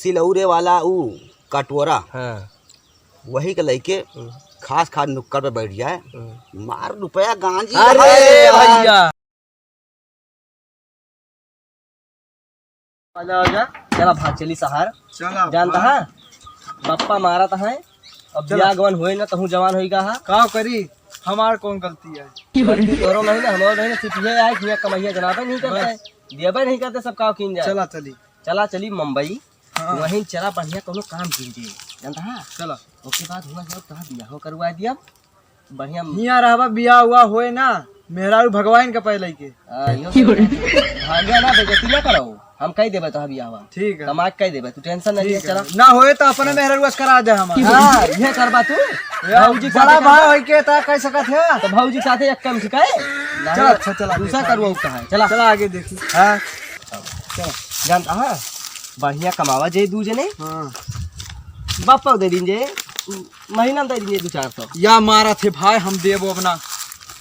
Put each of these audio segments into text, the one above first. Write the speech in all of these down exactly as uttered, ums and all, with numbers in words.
तिलौरे वाला ऊ कटोरा, हाँ। वही के लइके हम्म। खास खास नुक्कड़ पे बैठ जाए। हम्म। मार रुपया गांजी अरे रहा है। भैया। आजा, आजा। चला भाग चली शहर। चला जानता भाग। है? बप्पा मारत है। अब चला। बियाह गवन होए ना, तहूँ जवान होई गा हा। का करी? हमार कौन गलती है? गलती तोरो नहीं ना, हमारो नहीं ना, सिर्फ ये है कि यहाँ कमैया जनाबे नहीं करते, बस। देबे नहीं करते, सब काव कीन जाए। चला चली। चला चली मुंबई। हाँ। वहीं चला बढ़िया कोनो काम कीन दे। जानता है? चला। ओके बाद हुआ जब तहाँ बियाह करवा दिया। बढ़िया। हियाँ रहबा, बियाह हुआ होए ना, मेहरारू भगवान के पहले के। आ, यो तो भाग्य ना, बेइज्जती ना करो। हम कह देबे तो बियाह हुआ। ठीक है। कमा के कह देबे, तू tension ना ठीक लिया, है। चला। ना होए तो अपने मेहरारू से करा दे हमार। हाँ, ये करबा तू। यार, भौजी के बड़ा साथे भाई करबा। होई के ता कह सकत है। तो भौजी के साथे एक काम सिखाए। चला, अच्छा, चला, दूसरा देखा। करवा उठा है। चला। चला आगे देखी। हाँ। चला। जानता है? बढ़िया कमावा जे दू जने। हाँ। बापा दे दिन जे। महीना में दे दीजिए दो चार सौ। या मारा थे भाई, हम देबो अपना।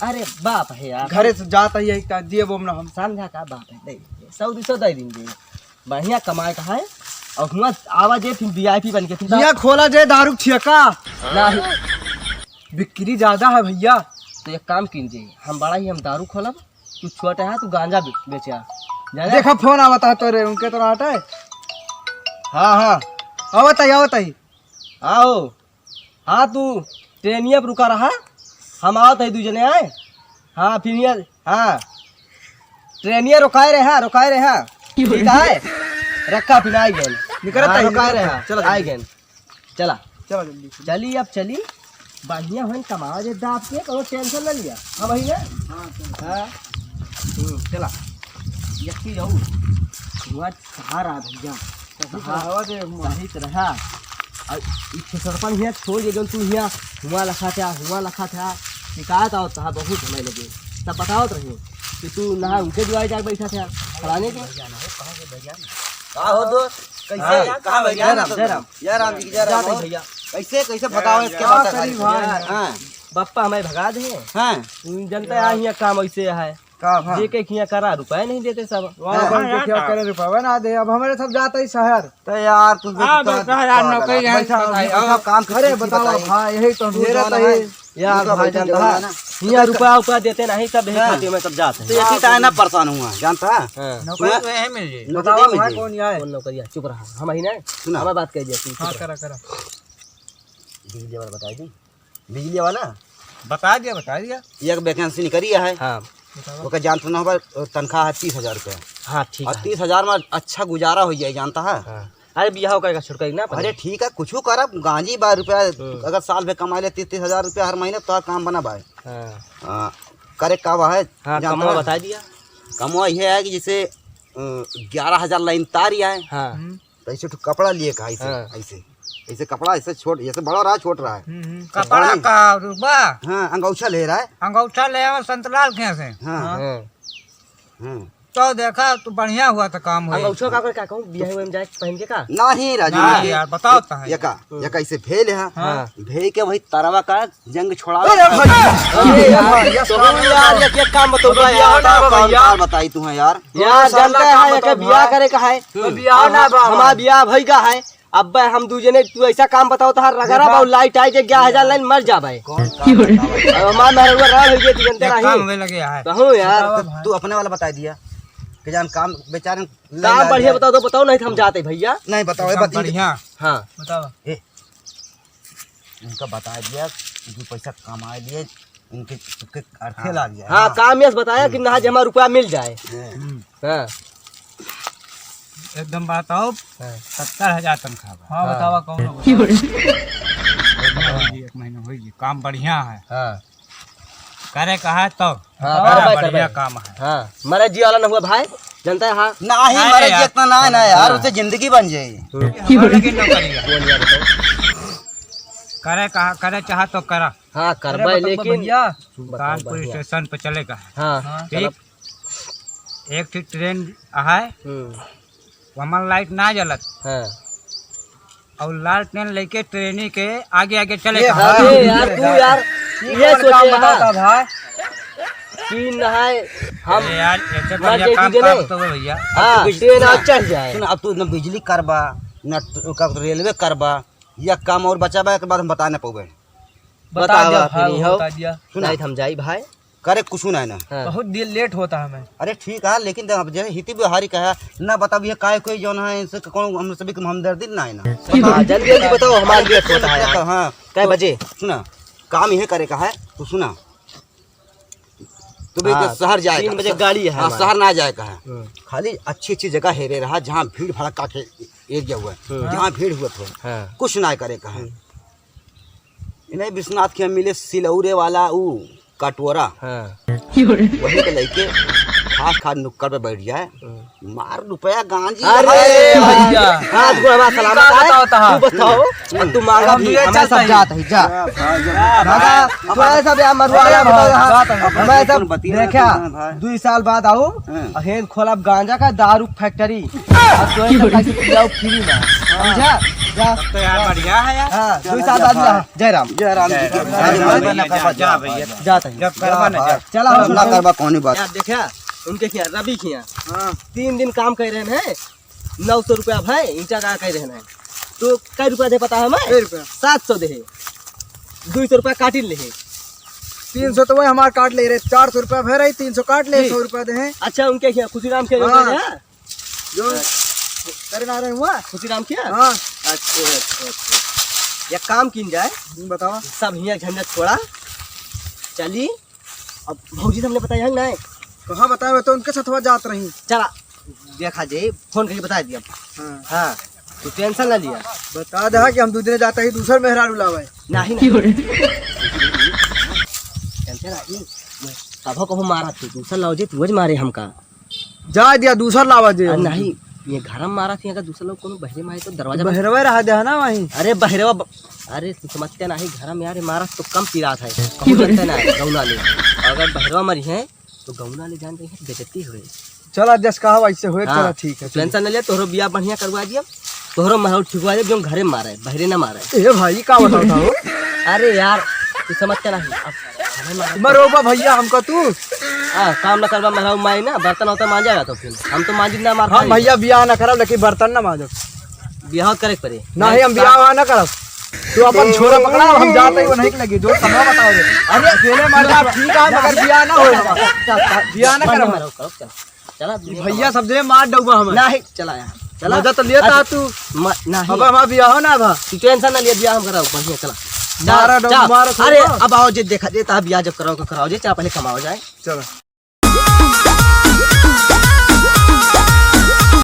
अरे बाप है यार। घरे से जाता ही एक ता देबो अपना हम। समझा का बाप है, दे दीजिए। सौ दो सौ दे दीजिए। बढ़िया कमाए का है। और हुआ आवा जे फिर VIP बन के फिर या खोला जे दारू ठेका। नहीं। बिक्री ज्यादा है भैया। तो एक काम कीजिए, हम बड़ा ही हम दारू खोलब, तू छोटा है, तू गांजा बे-, बेचा। जाने? देखा फोन आवता है तोरे, उनके तो हटे। हाँ, हाँ। आवत है, आवत है। आओ। हाँ, तू ट्रेनिया पर रुका रहा, हम आवत है, दू जने आए। हाँ, फिर यहाँ, हाँ, ट्रेनिया रुकाए रहे, हाँ, रुकाए रहे, हाँ। ठीक है, रखा फिर आई गए। निकलत हाँ, है, रुकाए निकलत रहे, है। हाँ, चलो, आई जल्दी। गए। चला। चलो जल्दी। चली, अब चली। बढ़िया होई, कमावा जे दाब के, कोनो tension ना लिया। हाँ भाई ना? हाँ, चलो। हाँ। हम्म, चला। यक्की जाऊ। हुआ सहारा भैया। सही सहारा दे हुआ। सही तरह। और ई खेसरपन हिया छोड़ के जौन तू हिया हुआ लखा था, हुआ लखा था, शिकायत आवत था बहुत हमें लगे। तब बतावत रही कि तू नहा उनके दुआरे जाके बैठा था, फलाने के। का हो दोस्त? कैसे? हाँ। कहाँ बैठा? जय राम, जय राम। जय राम जी की जय राम जाते हो। भैया। कैसे, कैसे बताओ इसके क्या बात है करी भाई? भाई? हाँ। बप्पा हमें भगा दे। हाँ। जनता है, यहाँ काम ऐसे है। का भाई? जे के हियाँ करा, रुपया नहीं देते सब। वहाँ हाँ। कौन के क्या करे, रुपया ना दे। अब हमारे सब जाता ही शहर। तो यार, तू हाँ, बेटा, बस यार, पागल नौकरी है, है, बैठा, बताइए। बैठा, काम अरे, की बताओ बताइए। भाई, यही तो तू मेरा जाना तो है। ये यार, उनका भाई, भाई जानता जानता है? है ना? यहाँ रुपया, उपया देते नहीं, सब यही हाँ। खातिर में सब जाते हैं। तो यही तो है ना, परेशान हुआ, जानता है? हाँ। नौकरी तो यहीं मिल जाई। नौकरी बताओ मिल भाई, जाई। कौन यहाँ है? कौन नौकरिया? चुप रहा, हम ही ना। सुना। हमारी बात कह दिया, तू चुप हाँ, रहा। करा, करा। बिजली वाला बताई दी। बिजली वाला? बता दिया, बता दिया। एक vacancy निकली है। हाँ। बताओ। ओकर जानत ना होगा, तनख्वाह है तीस हजार रुपया। हाँ, ठीक और है। तीस हजार में अच्छा गुजारा हो जाए, जानता है? हाँ। अरे, बियाह करे का छुटकाई ना अपने। अरे, ठीक है, कुछ करब, गांजी बा रुपया, हम्म। अगर साल भर कमा ले तीस, तीस हजार रुपया हर महीने, तो काम बना भाई। हाँ। हाँ, करे का बा है, हाँ, जानता कमवा है? बता दिया। कमवा ये है कि जैसे, अ, ग्यारह हजार लाइन तार ही आए। हाँ। हम्म। तो ऐसे तो कपड़ा लिए का ऐसे, हाँ। ऐसे, ऐसे कपड़ा ऐसे छोट, ऐसे बड़ा रहा, छोट रहा है। हम्म, हम्म। तो कपड़ा पानी का रुपया? हाँ, अंगौछा ले रहा है। अंगौछा ले आवा संतलाल के यहाँ से। हाँ। हाँ। हाँ। हाँ। तो देखा, तू बढ़िया हुआ तो काम होई। अंगौछा का कर, का कहूँ, बियाह में जाए पहन के का? नहीं राजू, ना ये, यार, बताओ तो है। ये का, हम्म। ये का ऐसे भेल है। हाँ। भेल के वही तरवा का जंग छोड़ावे। अरे भैया! अरे यार, भैया, तो हम यार, एक, एक काम बताओ भैया, यार, ना काम, भैया। काम बताई तू है यार। यार, जानते हैं, एक बियाह करे का है। तो बियाह ना बा। हमार बियाह भई का है। अब हम दू जने, तू ऐसा काम बताओ, तो हर रगड़ा बा, लाइट आई जे ग्यारह हजार लाइन मर जाबे। कौन काम बताओ? अब हमार मेहरवा राम हो गए, तू जानते एक काम नहीं। होवे लगे है। कहूँ यार। तो तू अपने वाला बताई दिया कि जान काम बेचारे काम बढ़िया बताओ तो बताओ, नहीं तो हम जाते भैया। नहीं बताओ, ये एकदम बता दे। बढ़िया। हाँ। बताओ। ए, इनका बता दिया कि दो पैसा कमा लिए, इनके, इनके अर्थे हाँ। लाग जाए। हाँ, हाँ। काम यस बताया कि ना जे हमारा रुपया मिल जाए। हाँ। हम्म। हाँ। एकदम बताओ, हाँ। सत्तर हजार तनख्वाह बा। हाँ, हाँ। बतावा कौन हो? एक महीना होई जी, एक महीना होई जी, काम बढ़िया है। हाँ। करे कहा तो हाँ, बड़ा करबे, बढ़िया करबे। काम है। हाँ, मरे जिया वाला न हुआ भाई, जानता है? हाँ। नहीं, नहीं मरे यार। जिया इतना ना है ना यार, हाँ। उससे जिंदगी बन जाए। हम्म। हमारे लगे नौकरी है। बोल यार, बताओ। करे कहा, करे चाहा तो करा। हाँ, करबे, अरे, बताओ लेकिन भैया। सुल्तानपुर बताओ, बढ़िया। स्टेशन पे चलेगा। हाँ। हाँ। ठीक। एक ठे ट्रेन है। हम्म। वमन लाइट ना जलत। हाँ। और लालटेन लेके ट्रेनी के आगे आगे चले ये का। अरे यार, तू यार, ये ये कौन काम सोचे बताता हाँ? भाई? कि नहाए हम अरे यार, ऐसे मर बढ़िया जाए काम तुझे कर नहीं? तो भैया। हाँ, बिजली ट्रेन ना। आज चढ़ जाए। सुन, अब तू न बिजली करबा, न ट-, का रेलवे करबा, या काम और बचा बा, एकर बाद हम बता न पउबे। बता बतावा दिया, फिर हाँ, ही हो। बता दिया। सुना। नहीं, हम जाई भाई। करे कुछ ना है ना। हाँ। बहुत देर लेट होता है हमें। अरे ठीक है, लेकिन देख, अब जैसे हिती व्यवहारी का है, ना बताओ ये काय कोई जौन है, इनसे कौन हम सभी को हमदर्दी ना है ना। हाँ, जल्दी जल्दी बताओ, हमारे लेट होता है यार। हाँ। कै तो बजे? सुना, काम यह करे का है, तू सुना। तू भी हाँ, तो शहर जाए तीन का, बजे स-, गाड़ी है हाँ, हमारा। शहर ना जाए का है। हम्म। खाली अच्छी अच्छी जगह हेरे रहा, जहाँ भीड़ भड़का के एरिया हुआ, हम्म। जहाँ भीड़ हुआ था, हाँ। कुछ ना करे का है। हम्म। इन्हें विश्वनाथ के मिले सिलौरे वाला ऊ कटोरा। हाँ। वही के लइके खास खास नुक्कड़ पे बैठ जाए। हम्म। मार रुपया गांजी अरे है। भैया। हाँ, तू हमारा ये सलामत का है। बताओ तहा? तू बताओ। हम्म। और तू मांगा हम भी ये हमारे चलता सब ही। जात है, जा। जा, जा, जा। दादा, तू ऐसा भी मरुआ अरे वाला भाई, बताओ, हाँ। बात है। हमारे सब कौन बतिया देखा, रहा है भाई? दुई साल बाद आओ, हाँ। अहेन खोलब गांजा का दारू फैक्ट्री। अब तो ऐसा कैसे पियाओ फ्री में। समझा? जा। तब तो यार बढ़िया है यार। हाँ, चला दुई साल जा बाद भाई। जा। जय राम। जय राम जी की जय राम। जय राम। जा, जा भैया। जाता है। जब करबा ना, जा। चला, हम ना करबा कौन बात। यार, देखा, उनके खिया, रवि खिया। हाँ। तीन दिन काम कर रहे हैं, नौ सौ रुपया भाई, ईंटा का कर रहे हैं। तो कै रुपया दे पता है हमें? कै रुपया? सात सौ दे। दुई सौ रुपया काट ले। तीन सौ तो वही हमार काट ले रहे, चार सौ रुपया भर रही, तीन सौ काट ले, जी। सौ रुपया दे। अच्छा, उनके खिया, खुशीराम खिया हाँ। जो करे ना रहे हुआ? खुशीराम खिया? हाँ। अच्छा, अच्छा, अच्छा। एक काम कीन जाए। हम्म, बताओ। सब हियाँ झंझट छोड़ा। चली। अब भौजी से हमने बताया है ना? कहाँ बताया, तो उनके साथ हुआ जात रही। चला, देखा जे, फोन करके बता दिया। हाँ। हाँ, तू टेंशन ना लिया। बता दे कि हम दू दिन जाता ही दूसर मेहरारू लावे। नहीं, नहीं। टेंशन नहीं। कभो कभो मारा तू, दूसर लाओ जे, तू आज मारे हमका। जा दिया, दूसर लावा जे। अरे नहीं, ये घर में मारा थी, अगर दूसर लोग कोनो बहरे में आए तो दरवाजा बंद। बहरवे रहा दे ना वहीं। अरे बहरवा ब-, अरे तू समझते नहीं, घर में यार मारा तो कम पिरात है, कहूँ लगता ना है, गौना ले। अगर बहरवा मरी है तो गौना ले जान रही है, बेइज्जती हुई। चला जस कहा वैसे हुए, हाँ, चला ठीक है, टेंशन न ले, तोहरो बियाह बढ़िया करवा दिया, तोहरो महल ठिकवा दिया, जो घरे मारे, बहरे ना मारे। ए भाई, का बताओ था वो? अरे यार, तू समझते नहीं, अब हमें मार मरोबा भैया हमको तू। हाँ, काम ना करबा, मराऊ माई ना, बर्तन होता मांजा जाता फिर। हम तो मांजिब ना, मार हम खाई। भैया बियाह ना करब, लेकिन बर्तन ना मांजब। बियाह करे के पड़े। नहीं, हम बियाह ना करब। तू अपन छोरा पकड़ा, हम जाते ही वो नहीं लगी, जो समय बताओ रे। अरे, अकेले मर जा, ठीक है, मगर बियाह ना हो। बियाह ना करब। मराऊ, करो, चल। चला, ई भैया सब जे मार डउबा हमें। नाही, चला यार। चला। मजा तो लिया था अच्छा, तू। म-, नाही। अब हमारा बियाह हो ना बा। तू टेंशन ना लिया, बियाह हम कराओ, बढ़िया, चला। मारा चल, डउबा, चल। मारा अरे, सब। अब आओ जे देखा, जे ता बियाह जब कराओ, कराओ जे, चला पहले कमाओ जाए। चला।